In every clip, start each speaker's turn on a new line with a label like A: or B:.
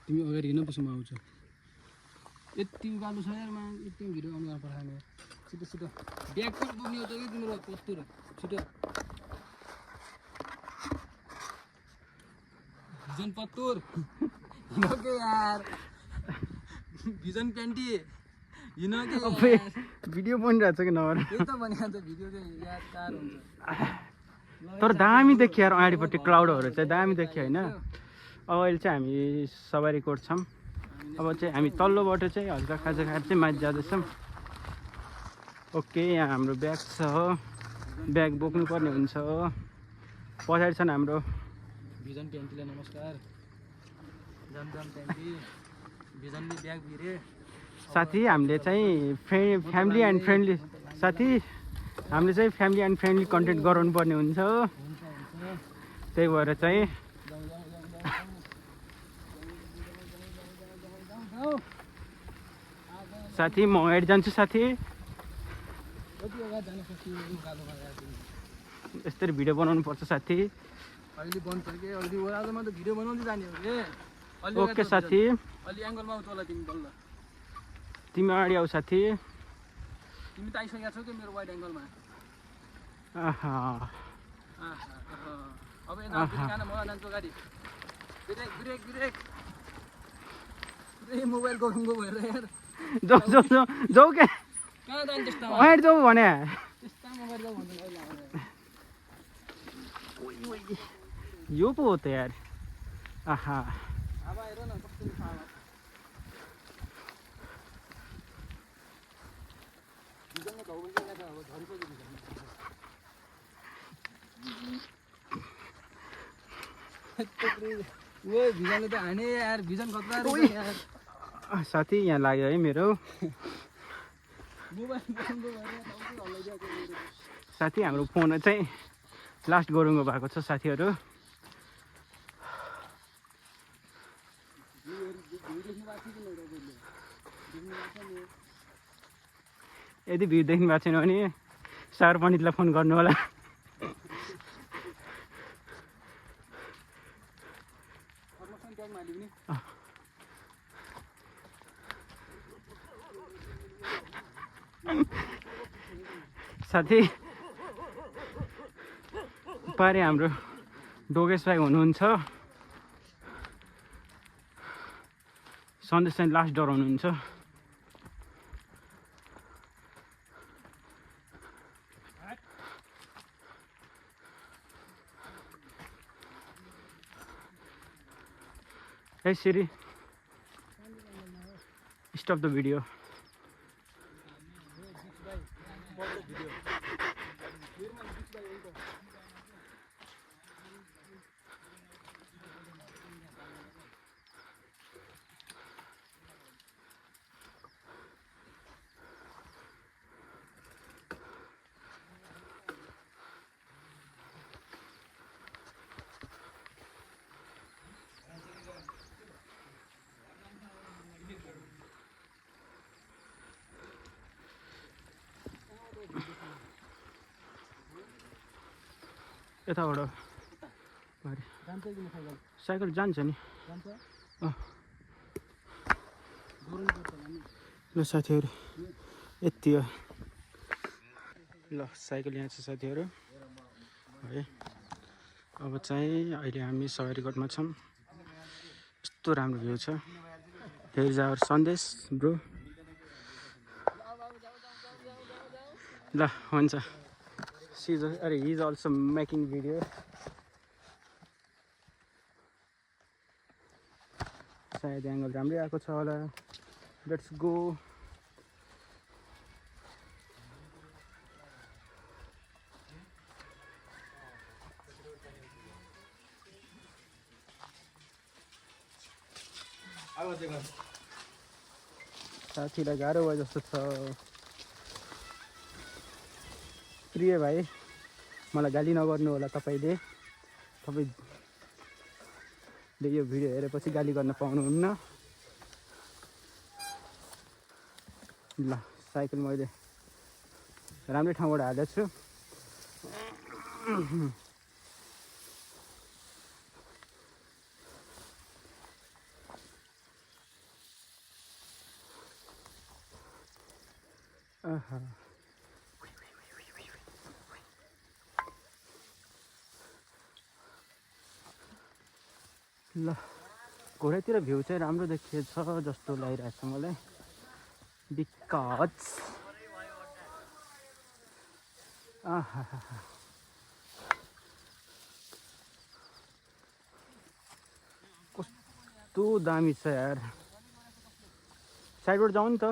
A: तिमी अगाडि हिँड्न पछि म आउँछु यति उकालो छ यार यति भिडियो अनुहार पठाउने छिटो छिटो ब्याग पनि बोक्ने हो त कि तिम्रो पत्तुर छिटो भिजन पत्तुर हिँड के यार भिजन प्यान्टी हिँड के
B: भिडियो बनिरहेको छ कि नभएर
A: त्यही त भने त भिडियो चाहिँ यादगार हुन्छ
B: तर दामी देखियो यार अगाडिपट्टि क्लाउडहरू चाहिँ दामी देखियो होइन अब अहिले चाहिँ हामी सवारी कोट छौँ अब चाहिँ हामी तल्लोबाट चाहिँ हल्का खाजा खाएर चाहिँ माथि जाँदैछौँ ओके यहाँ हाम्रो ब्याग छ हो ब्याग बोक्नुपर्ने हुन्छ हो पछाडि छन् हाम्रो
A: भिजन प्यान्टीलाई नमस्कार जम प्यान्टी भिजनले ब्याग भिरे
B: साथी हामीले चाहिँ फ्यामिली एन्ड फ्रेन्डली साथी हामीले चाहिँ फ्यामिली एन्ड फ्रेन्डली कन्टेन्ट गराउनु पर्ने हुन्छ हो त्यही भएर चाहिँ साथी म अगाडि जान्छु साथी यसरी भिडियो बनाउनु पर्छ साथी
A: अहिले बन्द छ कि अलि ओह्रालोमा त भिडियो बनाउँदै जाने हो के
B: ओके साथी
A: अलि एङ्गलमा आउँछ होला तिमी बल्ल
B: तिमी अगाडि आऊ साथी
A: तिमी त आइसकेका छौ कि मेरो वाइड एङ्गलमा अब यता खाना म जान्छु गाडी ब्रेक ब्रेक ब्रेक मोबाइल गरौँगो भएर यार
B: जाऊ जाऊ जाऊ जाऊ के
A: कहाँ जानु त्यस्तामा
B: अगाडि जाऊ भने
A: त्यस्तामा गएर जाऊ भन्नु अहिले
B: यो पो हो त यार आहा
A: अब हेर न कस्तो खावा भिजनमा घाउ पनि गएको अब झरी पो ओ भिजनले त हाने यार भिजन खतरा रहेछ यार
B: साथी यहाँ लाग्यो है मेरो साथी हाम्रो फोन चाहिँ लास्ट गरुङ्गो भएको छ साथीहरू यदि भिड देख्नु भएको छैन भने सार पण्डितलाई फोन गर्नु होला साथी पारे हाम्रो डोगेश भाइ हुनुहुन्छ सन्देश चाहिँ लास्ट डर हुनुहुन्छ Hey Siri, stop the video. यताबाट साइकल जान्छ नि ल साथीहरू यति हो ल साइकल यहाँ छ साथीहरू है अब चाहिँ अहिले हामी सवारीकोटमा छौँ यस्तो राम्रो भ्यू छ हियर इज आवर सन्देश ब्रो ल हुन्छ अरे he is also making video सायद एङ्गल राम्रै आएको छ होला लेट्स गो साथीलाई गाह्रो भयो जस्तो छ प्रिय भाइ मलाई गाली नगर्नु होला तपाईँले यो भिडियो हेरेपछि गाली गर्न पाउनुहुन्न ल साइकल मैले राम्रै ठाउँबाट हालेको छु आहा ल घोडातिर भ्यू चाहिँ राम्रो देखिएछ जस्तो लागिरहेछ मलाई बिकज आहा कस्तो दामी छ यार साइडबाट जाउँ नि त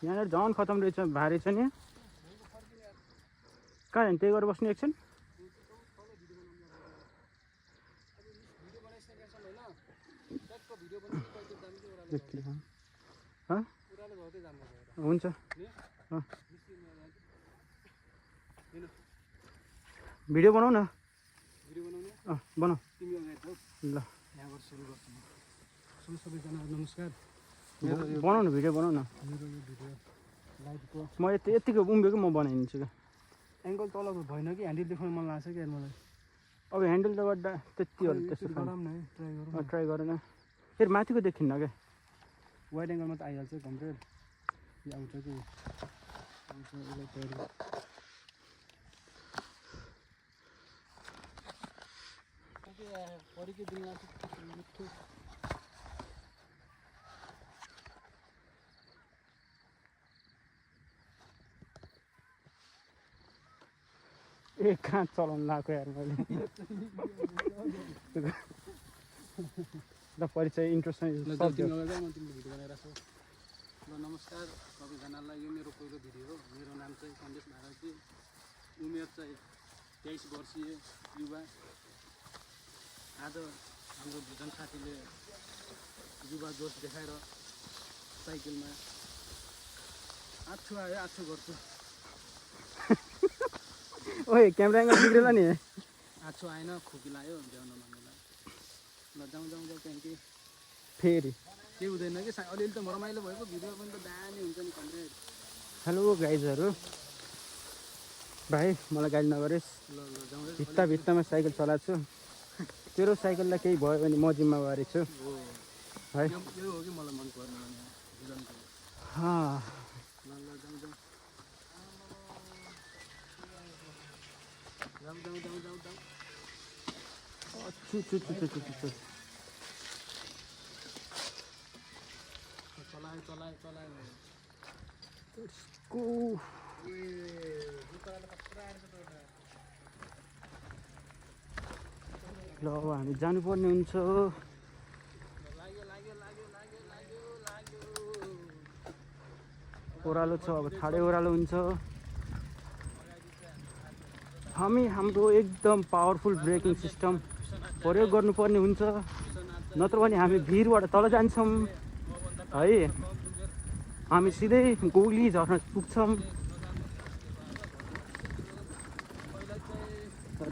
B: यहाँनिर झन् खतम रहेछ भारी छ नि कहाँ जाने त्यही गरेर बस्ने एकछिन हुन्छ भिडियो बनाऊ न बनाऊ ल
A: सबैजना नमस्कार
B: बनाऊ न भिडियो बनाऊ न
A: मेरो यो भिडियो लाइभको
B: म यतिको उम्बिएको म बनाइदिन्छु क्या
A: एङ्गल तलको भएन कि ह्यान्डल देखाउनु मन लाग्छ क्या मलाई
B: अब ह्यान्डल त गर्दा त्यतिहरू त्यस्तो
A: गरौँ न है ट्राई गरौँ
B: ट्राई गरेन फेरि माथिको देखिन्न क्या
A: वाइड एङ्गलमा त आइहाल्छ कम्प्लिट यो आउँछ कि आउँछ यसलाई तयारी पढेकै दिन लाग्छ मिठो
B: ए कहाँ चलाउनु लगाएको यार मैले ल परिचय इन्ट्रेस्ट
A: म तिम्रो भिडियो बनाइरहेको छु ल नमस्कार सबैजनालाई यो मेरो पहिलो भिडियो हो मेरो नाम चाहिँ सन्देश भारती उमेर चाहिँ 23 वर्षीय युवा आज हाम्रो दुईजना साथीले युवा जोस देखाएर साइकलमा आठो आयो आठो गर्छु
B: ओए क्यामेरा एङ्गल बिग्रेन नि
A: आठो आएन खोकी लाग्यो भ्याउन भन्नुलाई ल जाउँ जाउँ जाउँ त्यहाँदेखि
B: फेरि
A: केही हुँदैन कि अलिअलि त रमाइलो भएको भिडियो पनि त दामी हुन्छ नि कम्प्लिट
B: हेलो गाइजहरू भाइ मलाई गाली नगरेस्
A: ल ल जाउँ
B: भित्ता भित्तामा साइकल चलाएको छु तेरो साइकललाई केही भयो भने म जिम्मेवारी छु
A: हो
B: है
A: यो हो कि मलाई मन पर्ने बुझाउनु
B: हाँ
A: ल ल जाउँ जाउँ जाउँ जाउँ जाउँ जाउँ जाउँ
B: छु छु छु छु छु छु
A: चलायो चलायो चलायो
B: को ल अब हामी जानुपर्ने हुन्छ
A: लाग्यो लाग्यो लाग्यो लाग्यो लाग्यो लाग्यो
B: ओह्रालो छ अब ठाडै ओह्रालो हुन्छ हामी हाम्रो एकदम पावरफुल ब्रेकिङ सिस्टम प्रयोग गर्नुपर्ने हुन्छ नत्र भने हामी भिरबाट तल जान्छौँ है हामी सिधै गोली झर्न पुग्छौँ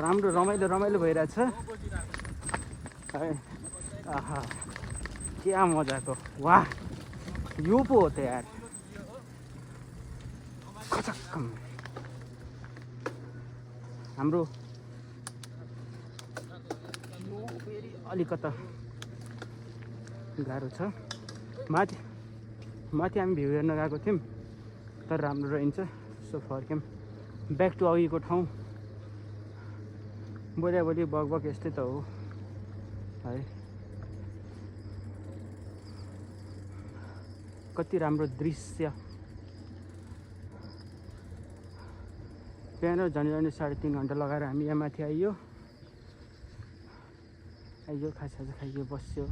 B: राम्रो रमाइलो रमाइलो भइरहेछ है आहा क्या मजाको वाह यो पो हो त यार खचक्कम हाम्रो यो फेरि अलिकता गाह्रो छ माथि हामी भ्यू हेर्न गएको थियौँ तर राम्रो रहन्छ सो फर्क्यौँ ब्याक टु अघिको ठाउँ बोली बगबग यस्तै त हो है कति राम्रो दृश्य बिहान झन् 3.5 घन्टा लगाएर हामी यहाँ माथि आइयो खाजा खाइयो बस्यो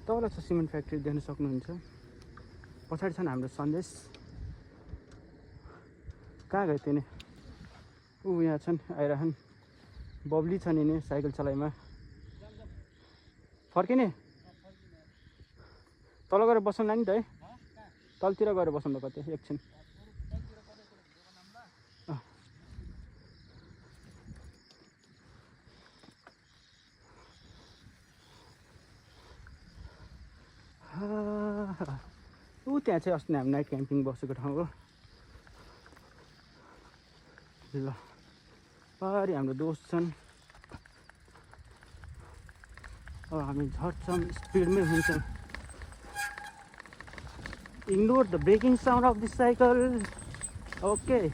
B: तल छ सिमेन्ट फ्याक्ट्री देख्न सक्नुहुन्छ पछाडि छन् हाम्रो सन्देश कहाँ गयो तिनी ऊ यहाँ छन् आइरहन् बब्ली छ नि साइकल चलाइमा फर्किने तल गएर बसौँ नि त है तलतिर गएर बसौँ त कतै एकछिन ऊ त्यहाँ चाहिँ अस्ति हामी नाइट क्याम्पिङ बसेको ठाउँ हो ल पारि हाम्रो दोस्त छन् अब हामी झर्छौँ स्पिडमै हुन्छौँ Ignore the braking sound of this cycle. Okay.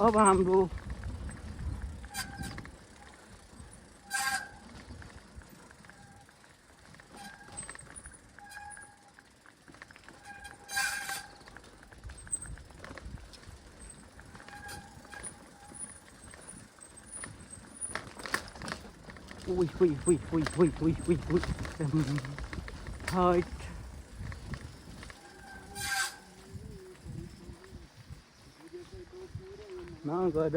B: अब हाम्रो height. नगर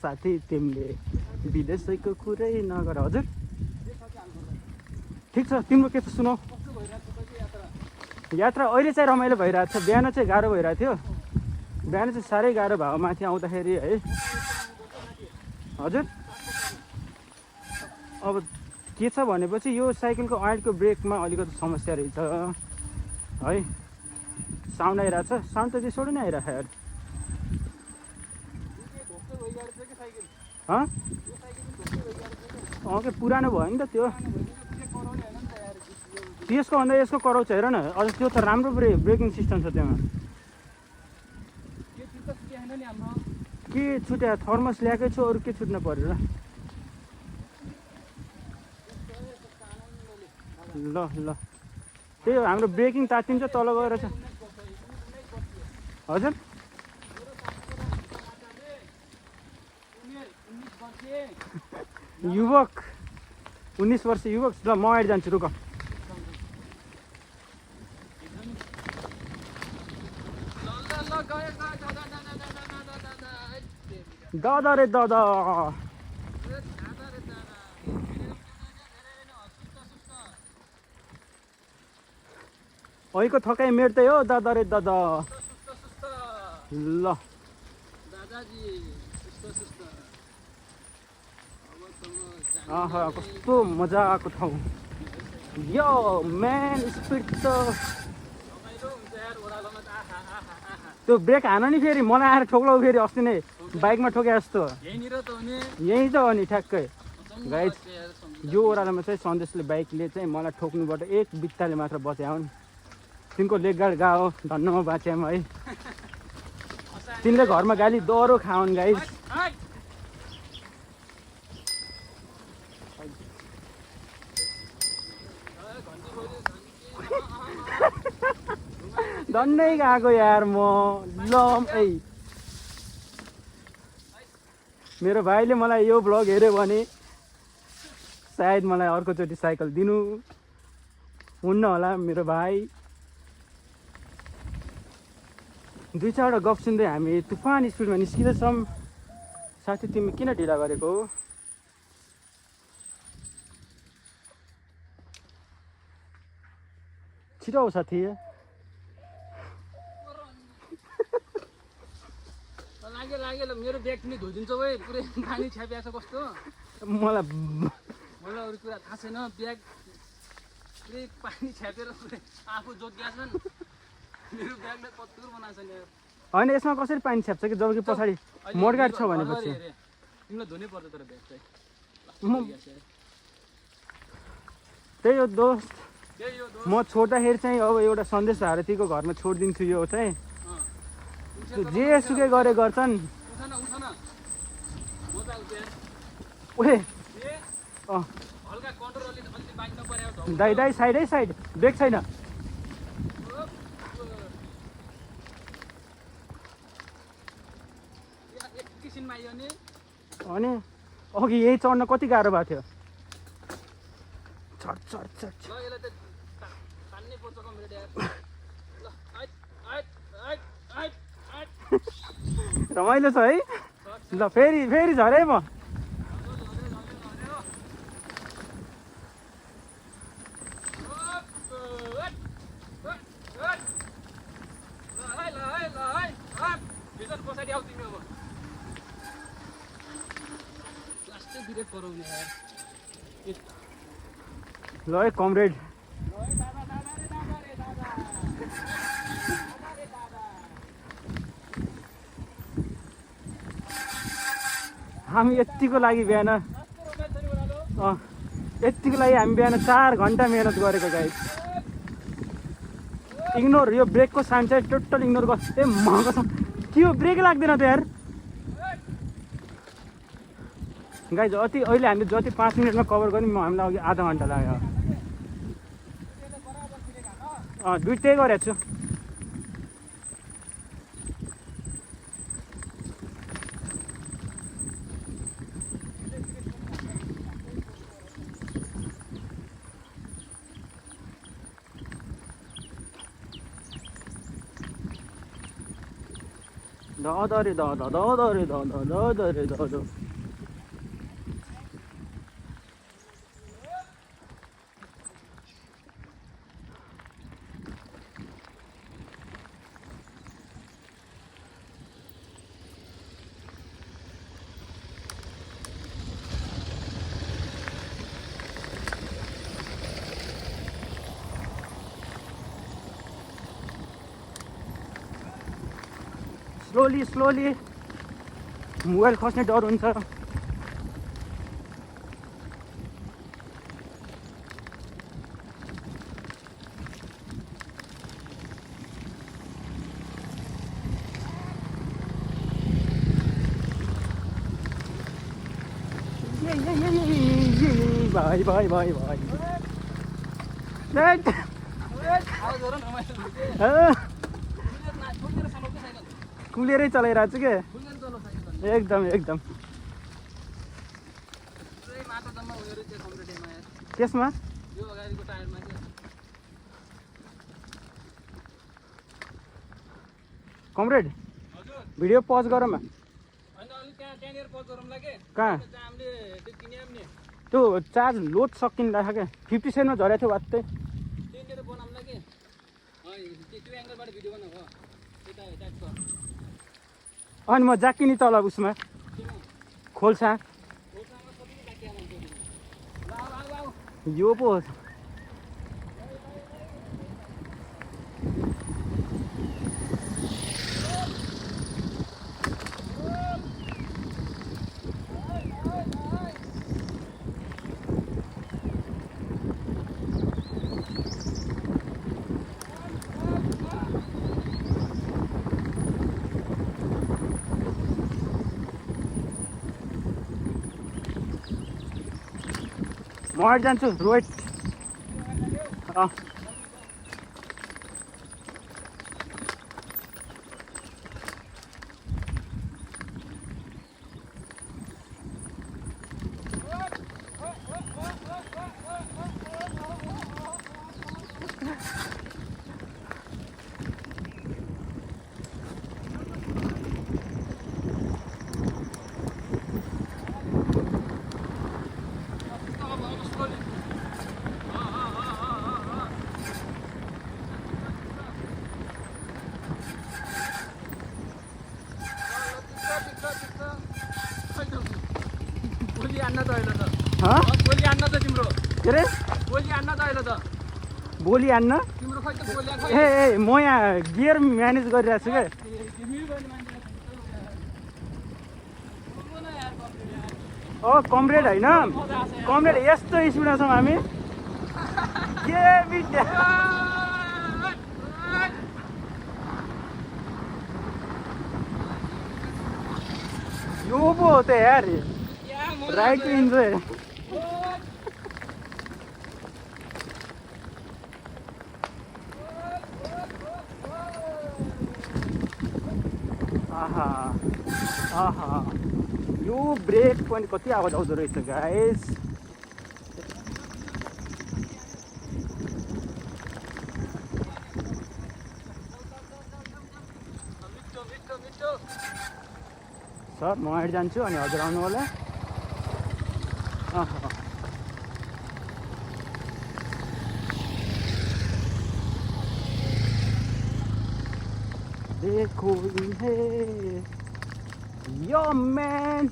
B: साथी तिमीले विदेशैको कुरै नगर। हजुर ठिक छ, तिम्रो के छ सुनौ। यात्रा अहिले चाहिँ रमाइलो भइरहेको छ, बिहान चाहिँ गाह्रो भइरहेको थियो। बिहान चाहिँ साह्रै गाह्रो भयो माथि आउँदाखेरि है। हजुर अब के छ भनेपछि यो साइकलको अगाडिको ब्रेकमा अलिकति समस्या रहेछ है। साउन्ड आइरहेछ, साउन्ड त त्यसोडै नै आइरहेको यार। के पुरानो भयो नि त त्यो। त्यसको भन्दा यसको कराउँछ हेर न, अझ त्यो त राम्रो ब्रेकिङ सिस्टम छ त्यहाँ। के छुट्या थर्मस ल्याएकै छु, अरू के छुट्न पर्यो र। ल ल त्यही हो, हाम्रो ब्रेकिङ तातिन्छ तल गएर छ। हजुर युवक 19 वर्ष युवक। ल म अगाडि जान्छु, रुक। दादा रे दादा, अहिलेको थकाइ मेट्दै हो दादा रे दादा। ल कस्तो मजाको ठाउँ यो म्यान। स्पिड त त्यो ब्रेक हान नि फेरि, मलाई आएर ठोक्लाउ फेरि। अस्ति नै बाइकमा ठोके जस्तो। यही त हो नि ठ्याक्कै। गाइज यो ओह्रालोमा चाहिँ सन्देशले बाइकले चाहिँ मलाई ठोक्नुबाट एक बित्ताले मात्र बचायो नि। तिनको लेग गार्ड गाओ, धन्नमा बाँच्याम है। तिनले घरमा गाली दह्रो खाउन् गाइज। धन्नै गएको यार म। ल मेरो भाइले मलाई यो ब्लग हेऱ्यो भने सायद मलाई अर्कोचोटि साइकल दिनु हुन्न होला। मेरो भाइ 2-4वटा गफ सुन्दै हामी तुफान स्पिडमा निस्किँदैछौँ। साथी तिमी किन ढिला गरेको हो? छिटो हो साथी।
A: लाग्यो मेरो ब्याग पनि धोइदिन्छ भाइ, पुरै पानी छ्यापिया छ कस्तो।
B: मलाई
A: अरू कुरा थाहा छैन, ब्याग पुरै पानी छ्यापेर पुरै आफू जोगिया छन्। मेरो ब्यागले पत्तुर बनाएको छ नि।
B: होइन यसमा कसरी पानी छ्याप्छ कि जबकि पछाडि मोडगाड छ भनेपछि।
A: तिमीलाई धुनै पर्छ तर ब्याग चाहिँ।
B: त्यही हो दोस्त, म छोड्दाखेरि चाहिँ अब एउटा सन्देश भारतीको घरमा छोडिदिन्छु। यो चाहिँ जे सुकै गरे गर्छन्। दाइ दाइ साइड है, साइड ब्रेक छैन। अनि अघि यही चढ्न कति गाह्रो भएको थियो। चढ चढ चढ रमाइलो छ है। ल फेरि झरे म। ल है कमरेड, हामी यतिको लागि बिहान यतिको लागि हामी बिहान 4 घन्टा मेहनत गरेको गाइस। इग्नोर यो ब्रेकको साउन्ड चाहिँ टोटल इग्नोर गर ए महँगो छ के हो ब्रेक लाग्दैन त यार गाइज अहिले हामीले जति 5 मिनटमा कभर गऱ्यौँ हामीलाई अघि आधा घन्टा लाग्यो दुइटै गरेको छु द स्लोली मोबाइल खस्ने डर हुन्छ भाइ कुलेरै चलाइरहेको छु के एकदम त्यसमा कमरेड भिडियो पज गरौँ कहाँ त्यो चार्ज लोड सकिन राख क्या 50 सेन्टमा झरेको थियो वात्तै अनि म जाक्किनी तल उसमा खोल्सा यो पो म अगाडि जान्छु रोहित बोली आन्न ए म यहाँ गियर म्यानेज गरिरहेको छु क्या कमरेड होइन कमरेड यस्तो स्पिडमा छौँ हामी के बित्या यो पो हो त यार राइट टु इन्जोय आहा यो ब्रेक पनि कति आवाज आउँदो रहेछ गाइस सर म अगाडि जान्छु अनि हजुर आउनु होला देखो इन्हें यो मैन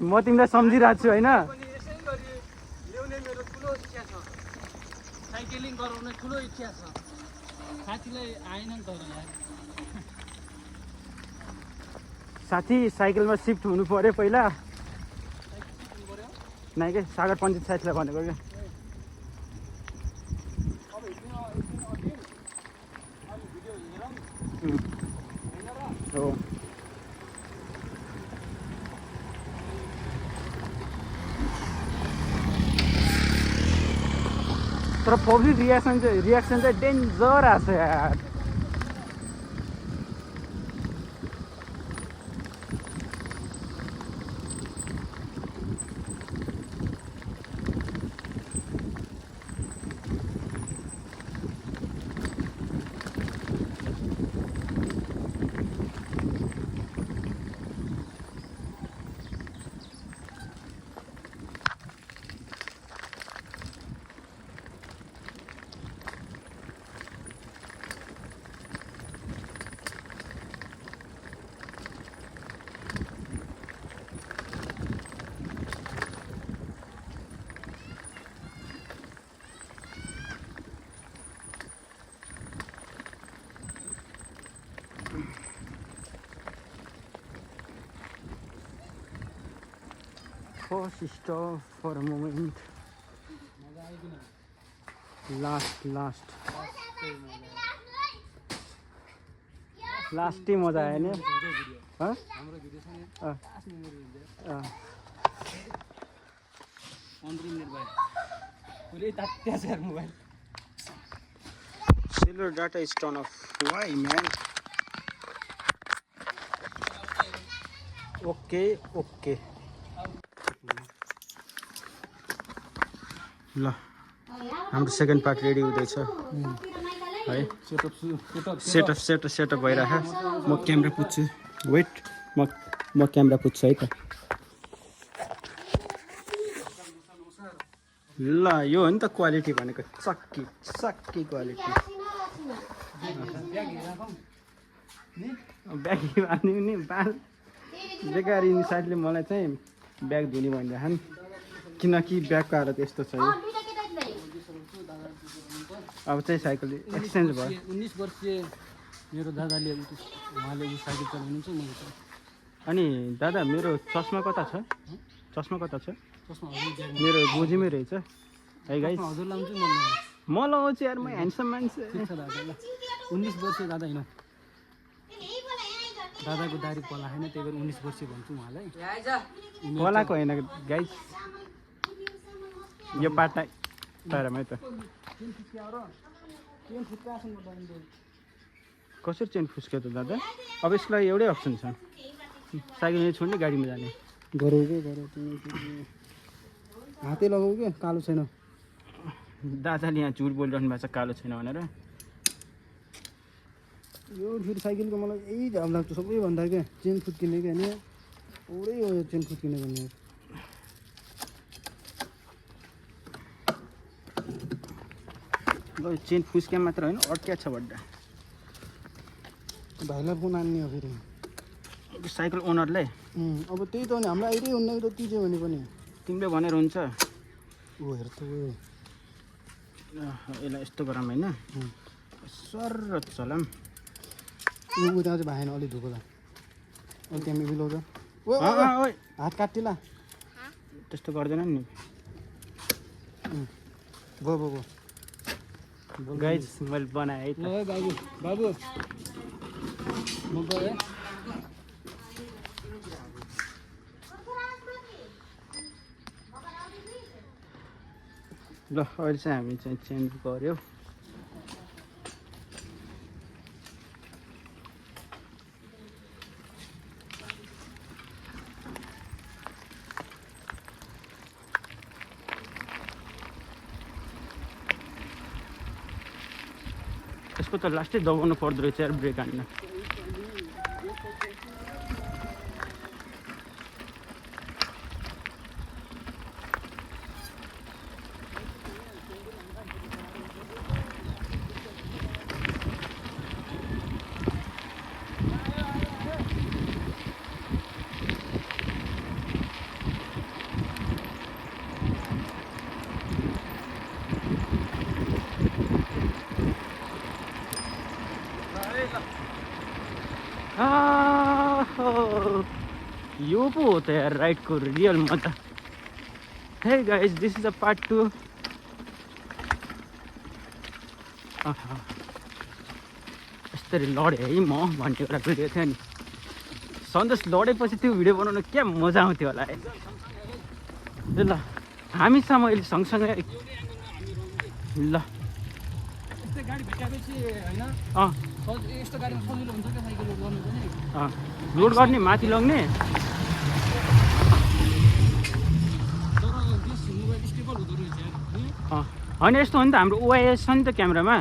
B: म तिमीलाई सम्झिरहेको छु होइन
A: साइक्लिङ गराउने ठुलो इच्छा छ साथीलाई आएन नि त यार
B: साथी साइकलमा सिफ्ट हुनु पऱ्यो पहिला नाइ के सागर पञ्चायत साथीलाई भनेको क्या
A: अब एकदिन अघि अनि भिडियो हेरौँ होइन र
B: हो तर पब्लिक रियाक्सन चाहिँ डेन्जर आएको छ यार First stop for a moment.
A: मजा आयो किन
B: Last. लास्टै मजा आयो नि हँ
A: हाम्रो भिडियो छ नि
B: अँ,
A: खास मेमोरी हुन्छ
B: अँ।
A: 15 मिनट भयो पुरै तात्या छ यार mobile
B: Cellular data is turned off. Why, man? Okay. ल हाम्रो सेकेन्ड पार्ट रेडी हुँदैछ है सेटअप भइरहेको म क्यामेरा पुज्छु वेट म क्यामेरा पुज्छु है त ल यो हो नि त क्वालिटी भनेको सक्की क्वालिटी ब्याग हाल्ने नि बाल बेकार यिनी साथीले मलाई चाहिँ ब्याग धुने भनिरहेछन् किनकि ब्यागको हालत यस्तो छ यो अब चाहिँ साइकल एक्सचेन्ज भयो
A: 19 वर्षीय मेरो दादाले उहाँले यो साइकल चलाउनुहुन्छ मैले चाहिँ
B: अनि दादा मेरो चस्मा कता छ
A: चस्मा हजुर
B: मेरो गोजीमै रहेछ है गाइस
A: हजुर लाउँछु
B: म लगाउँछु यार म ह्यान्डसम मान्छे
A: ठिक छ दादा ल 19 वर्षीय दादा होइन दादाको दारी पला होइन त्यही भएर 19 वर्षीय भन्छु उहाँलाई
B: बोलाएको होइन गाइस यो पाटा तारामै त कसरी चेन फुस्क्यो त दादा अब यसलाई एउटै अप्सन छ साइकल यहीँ छोड्ने गाडीमा जाने
A: गरौँ हातै लगाऊ क्या कालो छैन
B: दादाले यहाँ झुट बोलिरहनु भएको छ कालो छैन भनेर
A: यो फेरि साइकलको मलाई यही झाप लाग्छ सबैभन्दा क्या चेन फुत्किने क्या होइन पुरै हो यो चेन फुत्किने भन्ने
B: ल चेन फुस्क्या मात्र होइन अड्क्या छ बड्डा
A: भाइलाई फोन आन्ने हो फेरि
B: साइकल ओनरलाई
A: अब त्यही त हो नि हामीलाई आइरै हुन्न त तिजे भने पनि
B: तिमीले भनेर हुन्छ
A: ऊ हेर त ऊ
B: यसलाई यस्तो गरौँ होइन सर चलाम
A: ऊ त्यहाँ चाहिँ भाएन अलिक धुकोला अलिक त्यहाँ मिलाउँछ ओ हात काटिला
B: त्यस्तो गर्दैन नि
A: गो
B: गाइस मैले बनाएँ है त
A: ल बाबु म गएँ
B: ल अहिले चाहिँ हामी चाहिँ चेन्ज गऱ्यो यसको त लास्टै दबाउनु पर्दो रहेछ यार ब्रेक हान्न यो पो हो त यार राइडको रियल मजा। Hey guys this is a part 2। यस्तरी लडेँ है म भन्ने एउटा भिडियो थियो नि। सन्देश लडेपछि त्यो भिडियो बनाउनु क्या मजा आउँथ्यो होला है। ल हामीसँग अहिले सँगसँगै ल
A: यस्तै गाडी भेटाएपछि होइन यस्तो गाडीमा सजिलो हुन्छ क्या साइकल लोड गर्नु पनि।
B: लोड गर्ने माथि लग्ने
A: तर दिस मोबाइल स्टेबल हुँदो रहेछ यार।
B: होइन यस्तो हो नि त हाम्रो ओआइएस छ नि त क्यामेरामा।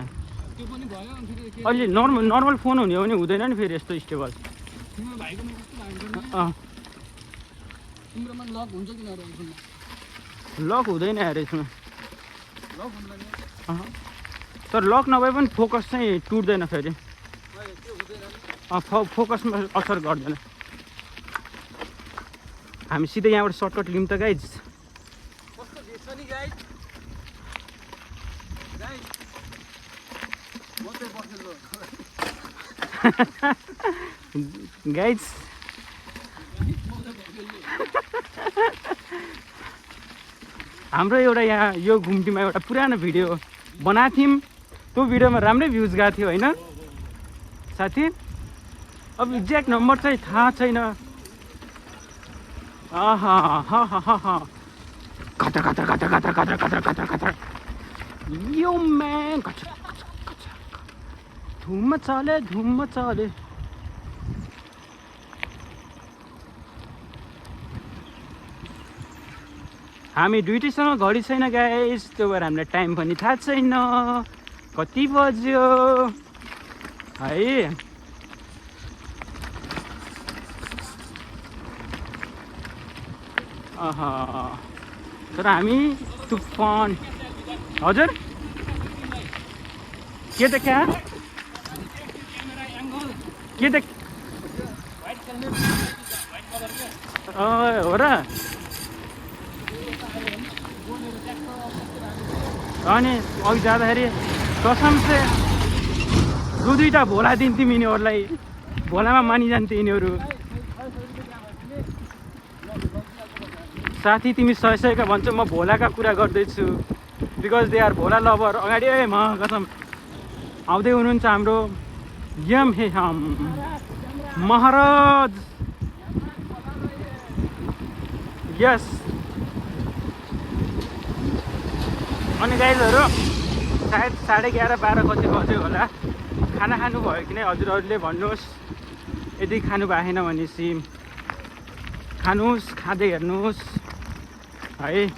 A: त्यो पनि भयो अनि फेरि के
B: अहिले नर्मल फोन हुने हो भने हुँदैन नि फेरि यस्तो स्टेबल।
A: तिम्रो भाइकोमा कस्तो लागेको नि तिम्रोमा लक हुन्छ कि नहुँदैन फोनमा?
B: लक हुँदैन यार यसमा।
A: लक हुँदैन
B: तर लक नभए पनि फोकस चाहिँ टुट्दैन फेरि।
A: त्यो हुँदैन
B: फोकसमा असर गर्दैन। हामी सिधै यहाँबाट सर्टकट लिउँ त गाइज।
A: कस्तो भेट्छ नि गाइड गाइड म चाहिँ बसेको
B: गाइज हाम्रो एउटा यहाँ यो घुम्टीमा एउटा पुरानो भिडियो बनाएको थियौँ। त्यो भिडियोमा राम्रै भ्युज गएको थियो होइन साथी? अब एक्ज्याक्ट नम्बर चाहिँ थाहा छैन। खतर खतर खतर खतर खतर खतर खतर खतर यो म्यान धुम चले। हामी ड्युटीसँग घडी छैन गाइस, त्यो भएर हामीलाई टाइम पनि थाहा छैन कति बज्यो है। तर हामी तुफान हजुर के त क्या के त हो र? अनि अघि जाँदाखेरि कसम से दुईवटा भोला दिन्थ्यौँ यिनीहरूलाई, भोलामा मानिजान्थ्यो यिनीहरू। साथी तिमी 100 भन्छौ, म भोलाका कुरा गर्दैछु because they are Bhola lover. अगाडि कसम आउँदै हुनुहुन्छ हाम्रो यम हे हम महाराज। यस अनि गाइजहरू सायद 11:30-12 कति बज्यो होला। खाना खानुभयो कि नै हजुरहरूले भन्नुहोस्। यदि खानु भएन भनेपछि खानुहोस्, खाँदै हेर्नुहोस् है।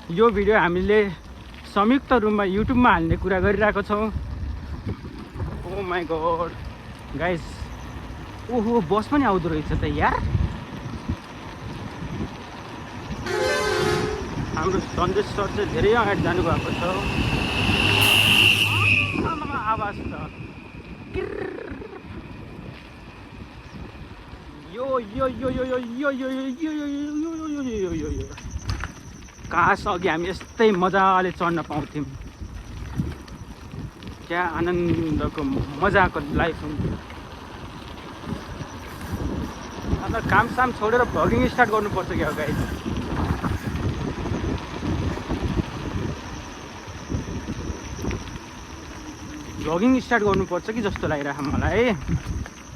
B: यो भिडियो हामीले संयुक्त रूपमा युट्युबमा हाल्ने कुरा गरिरहेको छौँ। ओ माई गॉड गाइज, ओहो बस पनि आउँदो रहेछ त यार। हाम्रो सन्देश सर चाहिँ धेरै अगाडि जानुभएको छ। आवाज छ यो यो यो यो यो यो यो यो यो यो काश अघि हामी यस्तै मजाले चढ्न पाउँथ्यौँ। क्या आनन्दको मजाको लाइफ हुन्थ्यो। अन्त कामसाम छोडेर भ्लगिङ स्टार्ट गर्नुपर्छ क्या गाइज। भ्लगिङ स्टार्ट गर्नुपर्छ कि जस्तो लागिरहेको मलाई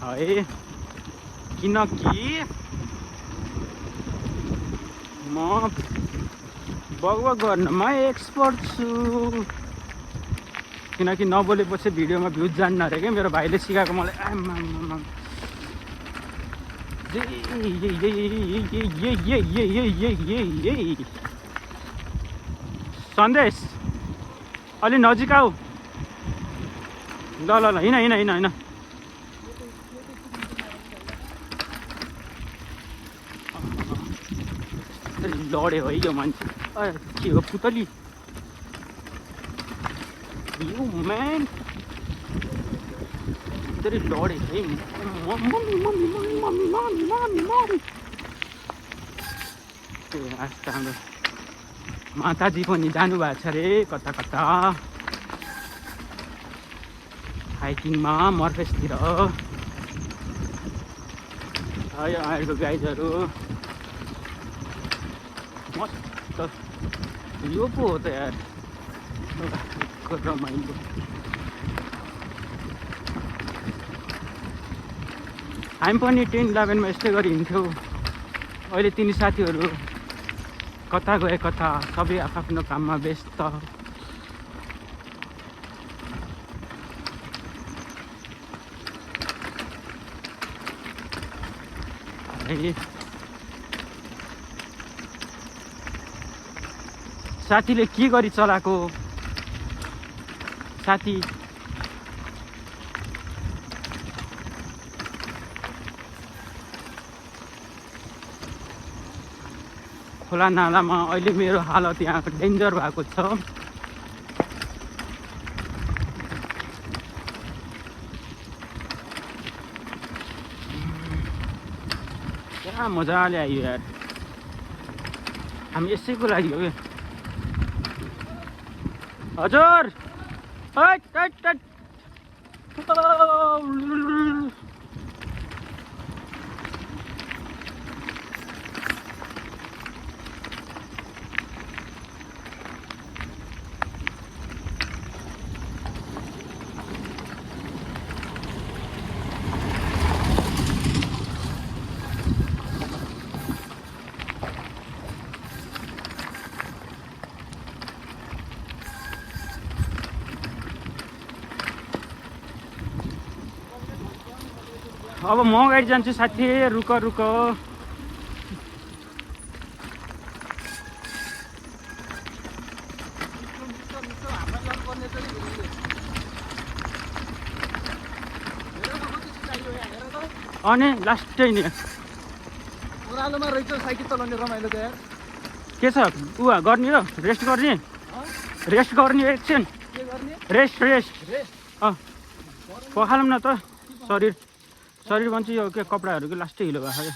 B: है। किनकि म बगबग गर्नमा एक्सपर्ट छु। किनकि नबोलेपछि भिडियोमा भ्युज जान्न अरे क्या। मेरो भाइले सिकाएको मलाई। सन्देश अलि नजिक आऊ। ल ल ल हिँड लड्यो है यो मान्छे। के हो पुतली यो म्यान धेरै लड्यो है। आज त हाम्रो माताजी पनि जानुभएको छ अरे कता कता हाइकिङमा मर्फेसतिर। यो अगाडिको गाइजहरू मस्त यो पो हो त यार रमाइलो। हामी पनि 10-11मा यस्तै गरी हिँड्थ्यौँ। अहिले तिनी साथीहरू कता गए कता, सबै आफ्नो काममा व्यस्त। साथीले के गरी चलाएको साथी खोला नालामा अहिले मेरो हालत यहाँ डेन्जर भएको छ। क्या मजाले आयो यार, हामी यसैको लागि हो। हजुर हट हट हट अब म अगाडि जान्छु साथी, रुक रुक। अनि लास्टै नि
A: ओह्रालोमा रहेछ साइकल चलाउने रमाइलो त यार।
B: के छ उ गर्ने हो, रेस्ट गर्ने, रेस्ट गर्ने एकछिन,
A: के गर्ने?
B: Rest rest.
A: रेस्ट
B: पखालौँ न त, शरीर शरीर भन्छ यो के कपडाहरू के लास्टै हिलो भएको क्या।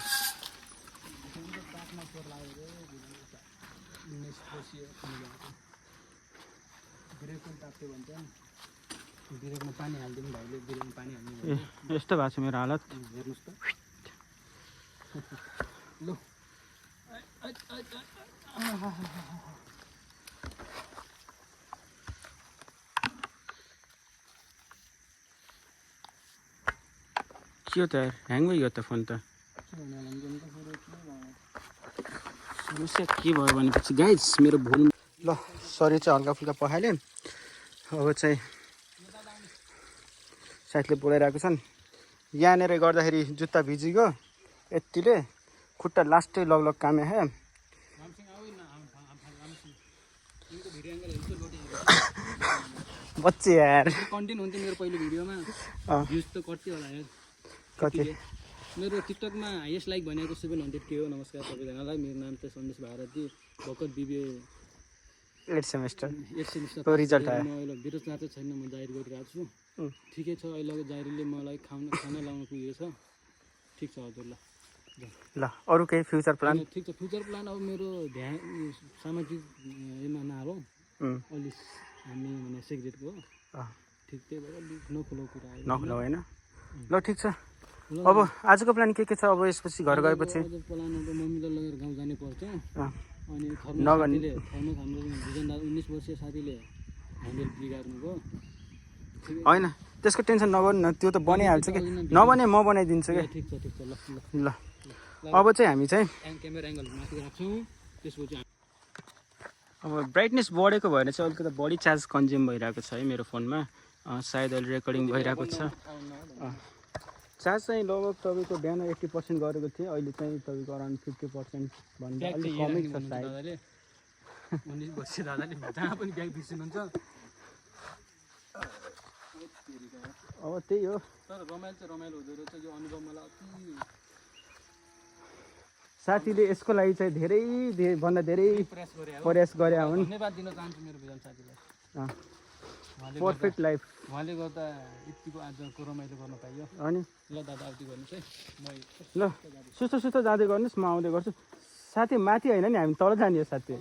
A: बिरेकमा पानी हालिदिनु भाइले, बिरेकमा पानी हाल्नु
B: ए यस्तो भएको छ मेरो हालत।
A: हेर्नुहोस् त ल।
B: के हो त यार, ह्याङ भइगयो त फोन त। समस्या के भयो भनेपछि गाइज मेरो भोल्युम ल शरीर चाहिँ हल्का फुल्का पखाल्यो। अब चाहिँ साथीले बोलाइरहेको छन्। यहाँनिर गर्दाखेरि जुत्ता भिजिगयो, यतिले खुट्टा लास्टै लगलग कामे है। बच्चे यार
A: कन्टेन्ट हुन्थ्यो मेरो पहिलो भिडियोमा, भ्युज त कति होला यार,
B: कति
A: मेरो टिकटकमा हाइएस्ट लाइक भनेको 700K हो। नमस्कार सबैजनालाई, मेरो नाम चाहिँ सन्देश भारती, भर्खर बिबिए
B: 8 सेमेस्टर
A: 8 सेमिस्टर
B: को रिजल्ट आयो।
A: म अहिले बेरोजगार चाहिँ छैन, म जाहिर गरिरहेको छु। ठिकै छ, अहिले जाहिरले मलाई खाना लाउनु पुगेको छ। ठिक छ हजुर, ल
B: ल अरू केही फ्युचर प्लान?
A: ठिक छ, फ्युचर प्लान अब मेरो ध्यान सामाजिक यसमा नहालौँ, अलिक हामी भने सिक्रेटको ठिक, त्यही भएर नखुलो कुरा
B: नखुलो होइन। ल ठिक छ, अब आजको प्लान के छ? अब यसपछि घर गएपछि
A: प्लान अब मम्मीलाई लगेर गाउँ जाने पर्छ। अनि
B: नगर्ने
A: थर्मस हाम्रो 19 वर्षीय साथीले ह्यान्डल बिगार्नुभयो।
B: होइन त्यसको टेन्सन नगर्नु न, त्यो त बनिहाल्छ कि, नबने म बनाइदिन्छु क्या।
A: ठिक छ ठिक छ, ल
B: ल अब चाहिँ हामी चाहिँ
A: क्यामेरा एङ्गल माथि राख्छौँ। त्यसपछि
B: अब ब्राइटनेस बढेको भएर चाहिँ अलिकति बढी चार्ज कन्ज्युम भइरहेको छ है मेरो फोनमा। सायद अहिले रेकर्डिङ भइरहेको छ। चार्ज चाहिँ लगभग तपाईँको बिहान 80% गरेको थिएँ, अहिले चाहिँ तपाईँको अराउन्ड 50% भन्दा अलिक कमै छ सायद।
A: 19 वर्षीय दादाले जहाँ पनि ब्याग बिर्सिनुहुन्छ।
B: अब त्यही हो,
A: तर रमाइलो चाहिँ रमाइलो हुँदो रहेछ यो अनुभव मलाई अति।
B: साथीले यसको लागि चाहिँ भन्दा धेरै प्रयास गरे हुन्।
A: धन्यवाद दिन चाहन्छु मेरो भिजन साथीलाई।
B: पर्फेक्ट लाइफ
A: उहाँले गर्दा यतिको आजको रमाइलो गर्न पाइयो।
B: अनि
A: ल दादा आउँदै गर्नुहोस् है,
B: ल सुस्तो जाँदै गर्नुहोस्, म आउँदै गर्छु। साथी माथि होइन नि, हामी तल जाने हो साथी।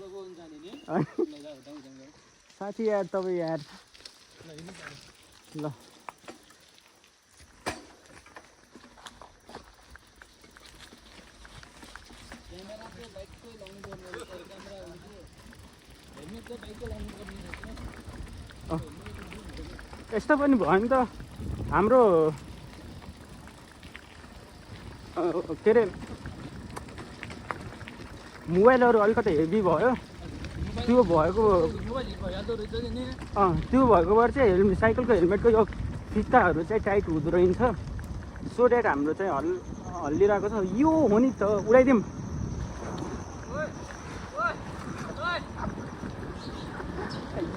B: साथी यार तपाईँ यार ल यस्तो पनि भयो नि त हाम्रो के अरे मोबाइलहरू अलिकति हेभी भयो त्यो भएको त्यो भएको भएर चाहिँ साइकलको हेलमेटको यो फित्ताहरू चाहिँ टाइट हुँदो रहेछ सो द्याट हाम्रो चाहिँ हल्लिरहेको छ यो हो नि त उडाइदिउँ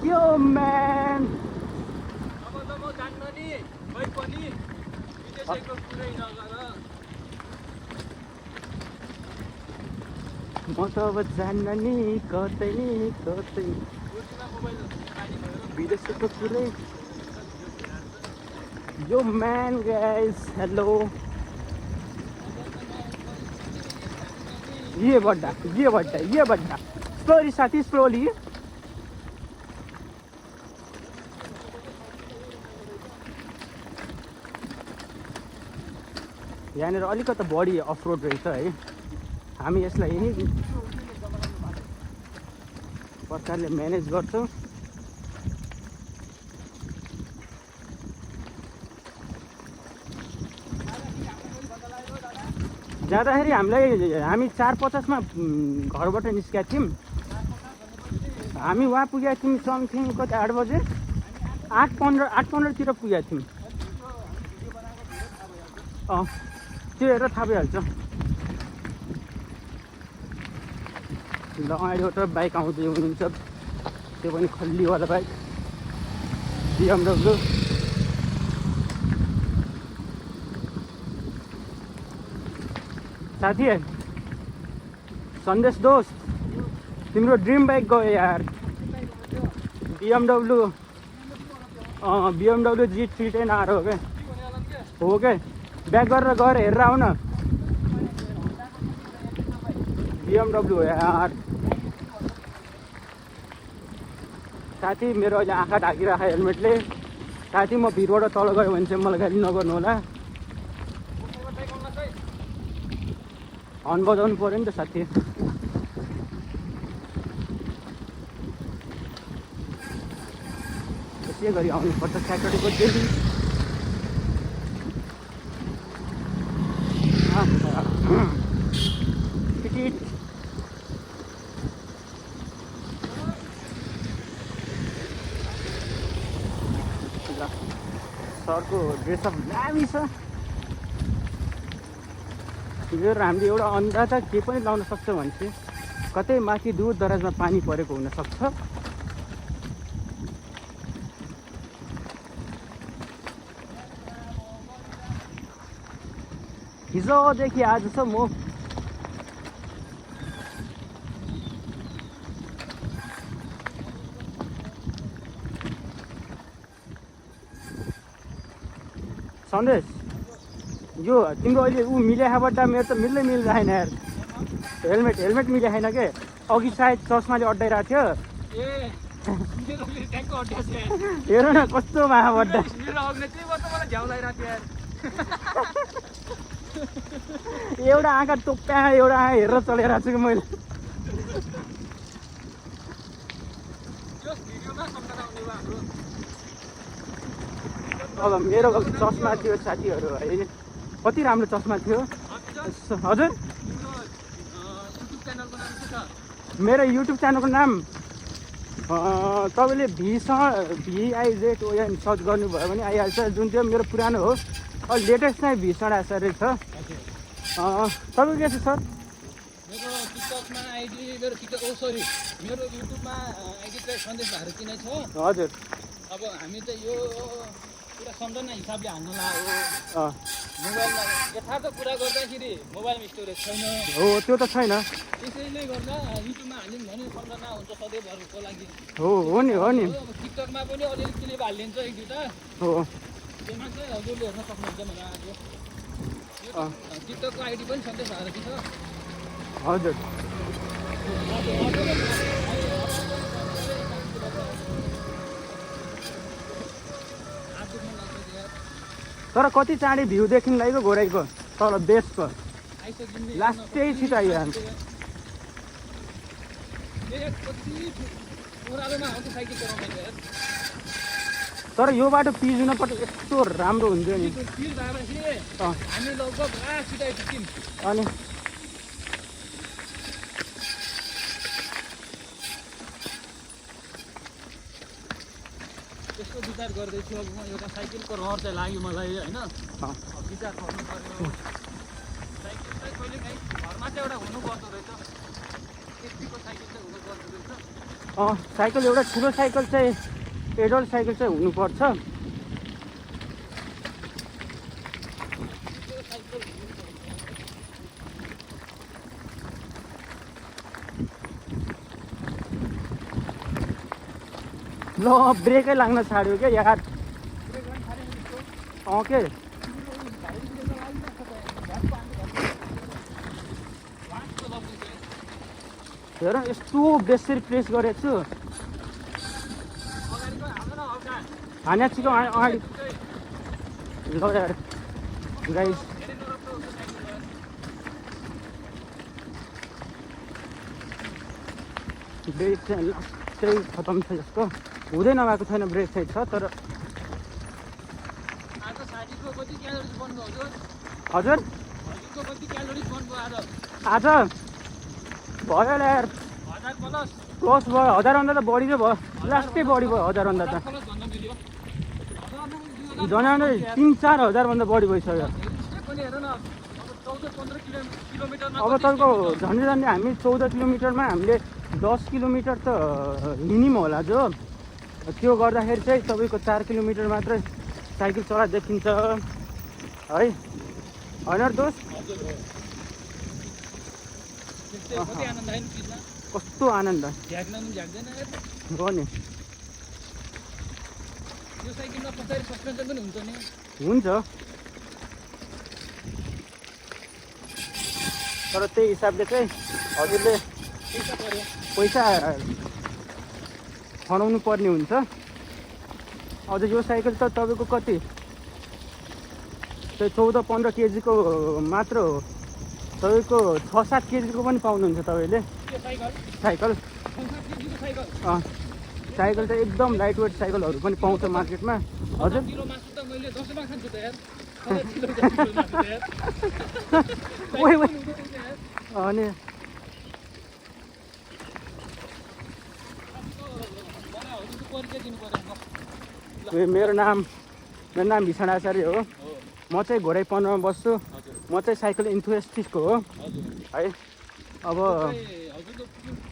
B: यो म्यान म त अब जान्न नि कतै विदेशको पुरै यो म्यान गाइस हेलो ये बड्डा स्लोली साथी स्लोली यहाँनिर अलिकति बढी अफरोड रहेछ है हामी यसलाई यही प्रकारले म्यानेज गर्छौँ जाँदाखेरि हामी 4:50 घरबाट निस्केका थियौँ हामी वहाँ पुगेका थियौँ समथिङ कति 8 बजे 8:15 पुगेका थियौँ त्यो हेरेर थाहा भइहाल्छ ल अगाडिबाट बाइक आउँदै हुनुहुन्छ त्यो पनि खल्लीवाला बाइक BMW साथी सन्देश दोस्त तिम्रो ड्रिम बाइक गयो यार BMW G310R हो क्या ब्याक गरेर गएर हेरेर आऊ न BMW हो यार साथी मेरो अहिले आँखा ढाकिरहेको हेलमेटले साथी म भिरबाट तल गयो भने चाहिँ मलाई गाली नगर्नु होला हर्न बजाउनु पऱ्यो नि त साथी त्यसै गरी आउनुपर्छ स्याटरडेको डेली टिकट सरको ड्रेसअप दामी छ यो हामीले एउटा अन्दाजा के पनि लाउन सक्छ भने चाहिँ कतै माथि दूर दराजमा पानी परेको हुनसक्छ हिजोदेखि आजसम्म सन्देश यो तिम्रो अहिले मिल्या बड्डा मेरो त मिल्दैन यार हेलमेट मिल्या छैन के अघि सायद चस्माले अड्डाइरहेको थियो हेर न कस्तो महाबड्डा एउटा आँखा टोप्या एउटा आँखा हेरेर चलिरहेको छु कि मैले अब मेरो चस्मा थियो साथीहरू है कति राम्रो चस्मा थियो हजुर मेरो युट्युब च्यानलको नाम तपाईँले VIZON सर्च गर्नुभयो भने आइहाल्छ जुन चाहिँ मेरो पुरानो हो लेटेस्ट नै भीषण आचार्य छ तपाईँको के छ सर
A: मेरो टिकटकमा आइडी मेरो मेरो युट्युबमा आइडी चाहिँ सन्देश भारती नै छ
B: हजुर
A: अब हामी चाहिँ यो पुरा सम्झना हिसाबले हान्न लाग्यो मोबाइलमा यथार्थ कुरा गर्दाखेरि मोबाइलमा स्टोरेज छैन
B: हो त्यो त छैन
A: त्यसैले गर्दा युट्युबमा हाल्यौँ भने सम्झना हुन्छ सधैँभरको लागि
B: हो नि
A: अब टिकटकमा पनि अलिअलि क्लिप हालिदिन्छ एक दुईवटा
B: हो
A: त्यसमा चाहिँ हजुरले हेर्न सक्नुहुन्छ मलाई आज टिकटकको आइडी पनि सन्देश भारती छ
B: हजुर तर कति चाँडै भ्यू देखिन लाग्यो घोराइको तल बेसको लास्टै छिटो आइहाल्छ तर यो बाटो पिजुनपट्ट यस्तो राम्रो हुन्थ्यो नि
A: पिल भएपछि
B: अँ
A: हामी लगभग छिटो आइपुग्यौँ।
B: अनि
A: त्यसको विचार गर्दैछु अब म एउटा साइकलको रहर चाहिँ लाग्यो मलाई होइन।
B: अँ
A: अब विचार गर्नु पर्यो साइकल चाहिँ कहिले काहीँ घरमा चाहिँ एउटा हुनुपर्दो रहेछ। यतिको साइकल चाहिँ हुनुपर्दो रहेछ।
B: साइकल एउटा ठुलो साइकल चाहिँ एडल्ट साइकल चाहिँ हुनुपर्छ।
A: त्यो साइकल
B: ल ब्रेकै लाग्न छाड्यो क्या यार के हेर यस्तो बेसरी प्रेस गरेको छु हाने छिटो अगाडि ल यार गाइस ब्रेक चाहिँ लास्टै खतम छ यसको हुँदै नभएको छैन ब्रेक चाहिँ छ तर
A: आज साथीको कति क्यालोरिज बन्नु हजुर?
B: हजुर
A: हजुरको कति क्यालोरिज बन्नु
B: आज
A: आज?
B: भयो यार
A: 1000 प्लस
B: प्लस भयो 1000भन्दा त बढी चाहिँ भयो लास्टै बढी भयो 1000भन्दा त
A: प्लस भन्न मिल्यो।
B: जनाउँदै 3-4 हजारभन्दा बढी भइसक्यो
A: पनि हेर न अब 14-15 किलोमिटरमा
B: अब तपाईँको झन्डै झन्डै हामी 14 किलोमिटरमा हामीले 10 किलोमिटर त हिँड्यौँ होला जो त्यो गर्दाखेरि चाहिँ तपाईँको 4 किलोमिटर मात्रै साइकल चला देखिन्छ है होइन र दोस्त
A: हजुर हो। त्यस्तै कति आनन्द आयो नि चिजमा।
B: कस्तो आनन्द
A: झ्याक्न पनि झ्याक्दैन यार।
B: हो नि
A: यो साइकलमा पछाडि सस्पेन्सन पनि हुन्छ नि।
B: हुन्छ तर त्यही हिसाबले चाहिँ हजुरले
A: पैसा पऱ्यो।
B: पैसा खनाउनु पर्ने हुन्छ अझ यो साइकल त तपाईँको कति त्यो 14-15 केजीको मात्र हो तपाईँको 6-7 केजीको पनि पाउनुहुन्छ तपाईँले
A: त्यो साइकल
B: साइकल
A: 5 केजीको साइकल
B: साइकल चाहिँ एकदम लाइट वेट साइकलहरू पनि पाउँछ मार्केटमा हजुर
A: किलो मासु त मैले 10 मा खान्छु त यार। 5 किलो मासु त यार।
B: ओइ ओइ अनि
A: मलाई हजुरको परिचय दिनु पर्यो।
B: मेरो नाम भीषण आचार्य हो म चाहिँ घोरै 15 मा बस्छु म चाहिँ साइकल इन्थुसियास्टको हो है अब
A: हजुरको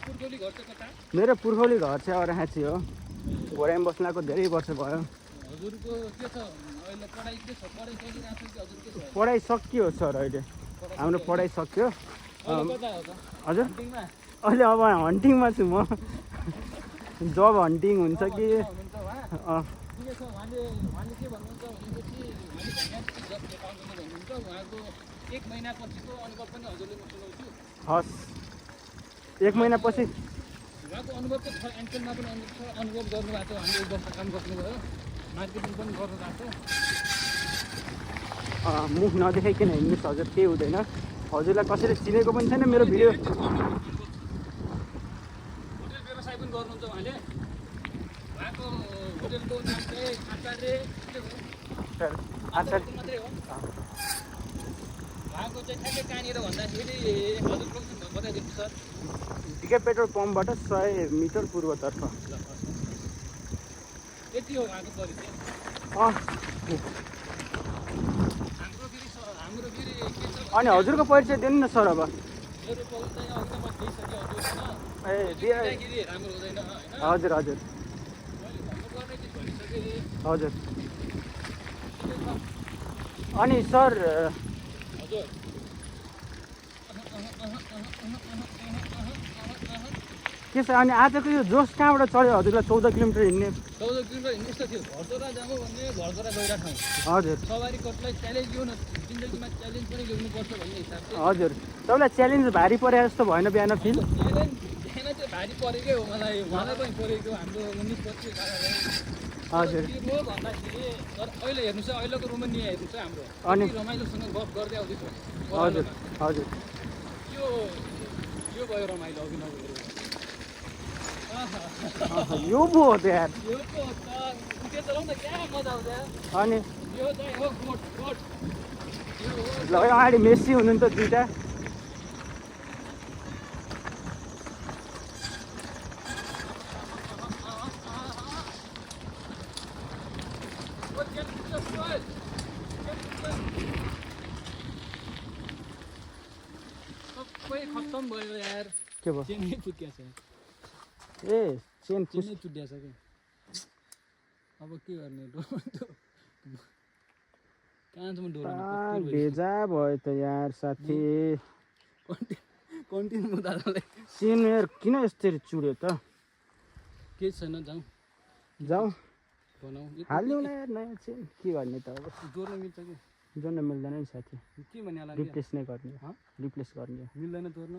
A: पुर्खौली घर चाहिँ कता?
B: मेरो पुर्खौली घर चाहिँ अराहाँची हो घोराइमा बस्नको धेरै वर्ष भयो
A: हजुरको के छ अहिले पढाइ के छ? पढाइ चलिरहेको छ कि हजुर के छ?
B: पढाइ सकियो सर अहिले हाम्रो पढाइ सक्यो
A: अहिले कता हो त?
B: हजुर
A: हन्टिङमा?
B: अहिले अब हन्टिङमा छु म जब हन्टिङ हुन्छ कि
A: हुनुहुन्छ उहाँ? ठिकै छ। उहाँले के भन्नुहुन्छ भनेपछि उहाँले जब पाउँदैन भन्नुहुन्छ उहाँको 1 महिनापछिको अनुभव पनि हजुरले म सुनाउँछु।
B: हस् 1 महिनापछि
A: उहाँको अनुभव त छ। एनसेलमा पनि अनुभव गर्नुभएको छ। हामीले 1 वर्ष काम गर्नुभयो। मार्केटिङ पनि गर्नुभएको छ।
B: मुख नदेखाइकन हिँड्नुहोस् हजुर केही हुँदैन हजुरलाई कसैले चिनेको पनि छैन मेरो भिडियो
A: होटेल व्यवसाय पनि गर्नुहुन्छ उहाँले। उहाँको होटेलको नाम चाहिँ आचार्य के हो?
B: आचार्य
A: मात्रै हो। उहाँको चाहिँ ठ्याक्कै कहाँनिर भन्दाखेरि हजुरको बताइदिनु सर।
B: टिका पेट्रोल पम्पबाट 100 मिटर पूर्वतर्फ
A: यति हो उहाँको परिचय। हाम्रो फेरि के छ
B: अनि हजुरको परिचय दिनु न सर अब
A: मेरो परिचय अघि त म दिइसकेँ हजुर
B: ए
A: दिँदाखेरि राम्रो हुँदैन होइन।
B: हजुर हजुर
A: मैले भन्नुपर्ने चिज भनिसकेँ।
B: हजुर
A: ठिकै छ।
B: अनि सर
A: हजुर
B: के छ अनि आजको यो जोस कहाँबाट चढ्यो हजुरलाई 14 किलोमिटर हिँड्ने
A: 14 किलोमिटर हिँड्नु यस्तो थियो। घरचोरा जानु भन्ने घरचोरा गइरहेको ठाउँ।
B: हजुर
A: सवारी कतलाई च्यालेन्ज लिउँ न, जिन्दगीमा च्यालेन्ज पनि ल्याउनुपर्छ भन्ने हिसाबले
B: हजुर तपाईँलाई च्यालेन्ज भारी परे जस्तो भएन बिहान फिल
A: च्यालेन्ज बिहान चाहिँ भारी परेकै हो मलाई। उहाँलाई पनि परेको हाम्रो 19-25 कालालाई।
B: हजुर
A: के भयो भन्दाखेरि तर अहिले हेर्नुहोस् है अहिलेको रोमानिया हेर्नुहोस् है हाम्रो
B: अनि
A: कति रमाइलोसँग गफ गर्दै आउँदैछु।
B: हजुर हजुर
A: यो भयो रमाइलो अघि नगएको।
B: यो पो हो त यार
A: यो पो हो त त्यो चलाउँ न क्या मजा आउँछ
B: अनि
A: यो चाहिँ हो गोठ गोठ
B: ल अगाडि मेस्सी हुनु नि त दुइटा
A: सबै खत्तम भयो यार
B: के भयो
A: चेन नै फुट्किया छ
B: ए चेन
A: चेन नै चुट्टिया छ कि अब के गर्ने कहाँसम्म डोर्नु
B: भेजा भयो त यार साथी
A: कन्टिन्यू दादालाई
B: चेन यार किन यसरी चुड्यो त
A: केही छैन जाउँ
B: जाउँ
A: बनाऊ
B: हालिदिउँ न यार नयाँ चेन के गर्ने त अब
A: जोड्न मिल्छ कि
B: जोड्न मिल्दैन नि साथी
A: के भन्ने होला
B: रिप्लेस नै गर्ने रिप्लेस गर्ने
A: मिल्दैन जोड्न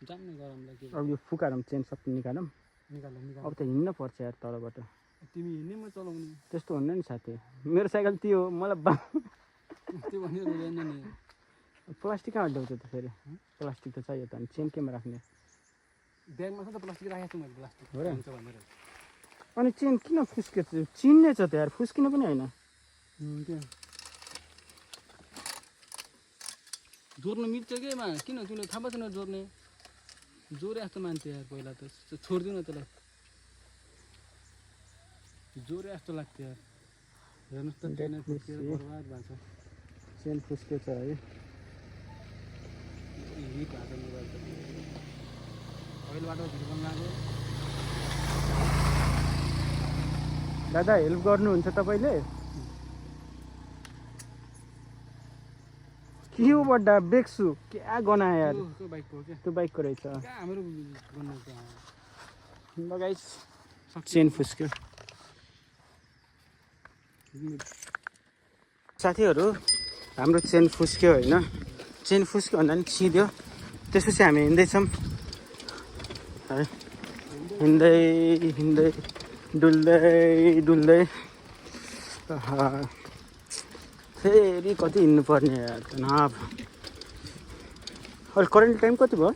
A: जाम नै गरमलाई के
B: अब यो फुकारौँ चेन सबै निकालौँ
A: निकाल
B: अब त हिँड्न पर्छ यार तलबाट
A: तिमी हिँड्ने म चलाउने
B: त्यस्तो हुन्न नि साथी मेरो साइकल त्यो हो मलाई
A: त्यो भनेर हुँदैन नि
B: प्लास्टिक कहाँ ल्याउँछ त फेरि प्लास्टिक त चाहियो त अनि चेन केमा राख्ने
A: ब्यागमा छ त प्लास्टिक राखेको छु मैले प्लास्टिक
B: हो र?
A: हुन्छ भनेर
B: अनि चेन किन फुस्के चिन्ने छ त यार फुस्किनु पनि होइन
A: त्यो जोड्नु मिल्छ के मा किन तिमीले थाहा छैन जोड्ने जोरे जस्तो मान्छे यार पहिला त छोडिदिउँ न त्यसलाई जोरे जस्तो लाग्थ्यो यार हेर्नुहोस् त ट्रेन फुस्केर बर्बाद भएको छ
B: चेन फुस्केछ है
A: हिट भएको मोबाइल त पहिलोबाट भिडियो बनाएको
B: दादा हेल्प गर्नुहुन्छ तपाईँले के हो बड्डा बेक्सु क्या गना यार
A: त्यो बाइकको क्या
B: त्यो बाइकको रहेछ
A: कहाँ हाम्रो गर्नु
B: लगाइस चेन फुस्क्यो साथीहरू हाम्रो चेन फुस्क्यो होइन चेन फुस्क्यो भन्दा पनि छिद्यो त्यसपछि हामी हिँड्दैछौँ है हिँड्दै हिँड्दै डुल्दै डुल्दै फेरि कति हिँड्नु पर्ने यार तनाव अहिले करेन्ट टाइम कति भयो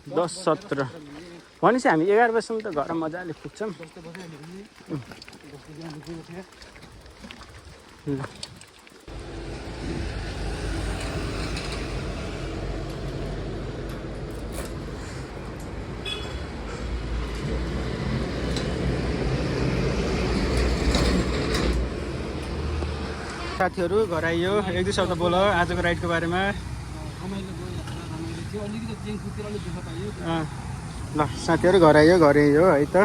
B: 10-17 भनेपछि हामी 11 बजीसम्म त घर मजाले पुग्छौँ साथीहरू घर आइयो एक दुई शब्द बोल आजको राइडको बारेमा ल साथीहरू घर आइयो है त